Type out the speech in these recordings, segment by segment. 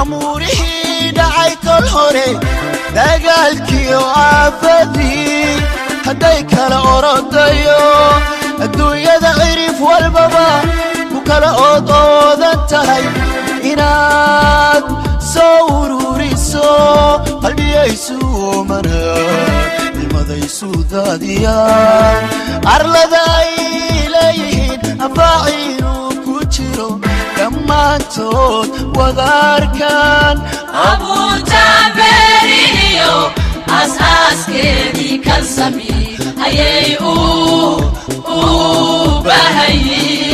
Amuurihii dhacay kol hore, dagaalkiyo aafadii hadday kala orodayo, adduunyada cirif walbaba ku kala ood oodan tahay, inaad soo ururiso qalbiyaysu oomana, ilmadaysu daadiyaan, arlada ay leeyihiin anfaaciinuu ku jiro, dhammaantood wada arkaan. Abuurtaa beerihiyo aas-aaskeedii kalsami ayay u baahayiin.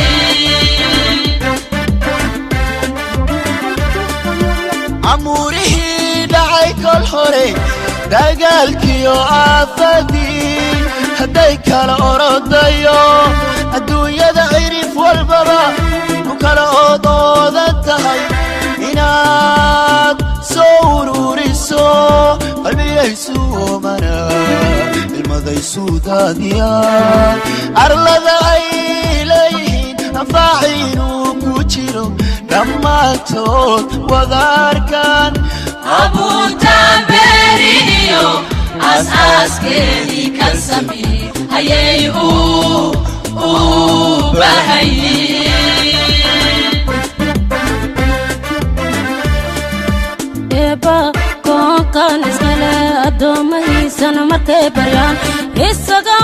Amuurihii dhacay kol hore, dagaalkiyo aafadii hadday kala orodayo, adduunyada cirif walbaba ku kala ood oodan tahay, inaad soo ururiso qalbiyaysu oomana, ilmadaysu daadiyaan, arlada ay leeyihiin anfaaciinuu ku jiro, dhammaantood wada arkaan. Abuurtaa beerihiyo aas-aaskeedii kalsami ayay u baahayiin. Eebba koonkan iskale, addoomahiisana markay baryaan, isaga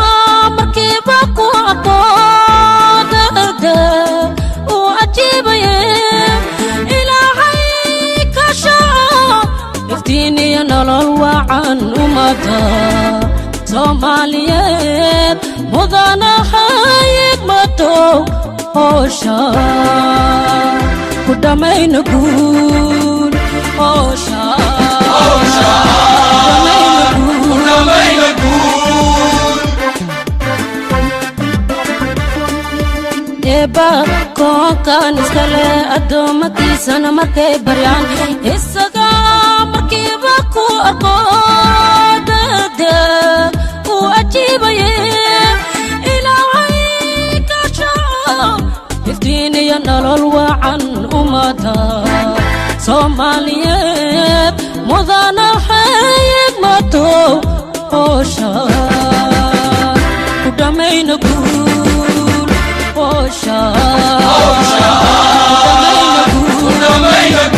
markiiba ku arko, degdeg uu cajiibaye. Ilaahay ka shaco iftiin iyo nolol wacan ummada Soomaaliyeed, mudanaha yigmadow hoosha ku dhammayna guul, hoosha ku dhammayna guul. Eebba koonkan iskale, addoommadiisana markay baryaan, isaga markiiba ku arko, degdeg uu ajiibaye. Ilaahay ka shaco iftiin iyo nolol wacan ummada Soomaaliyeed, mudana xayigmadow hoosha ku dhammayna guul, hoosha ku dhammayna guul.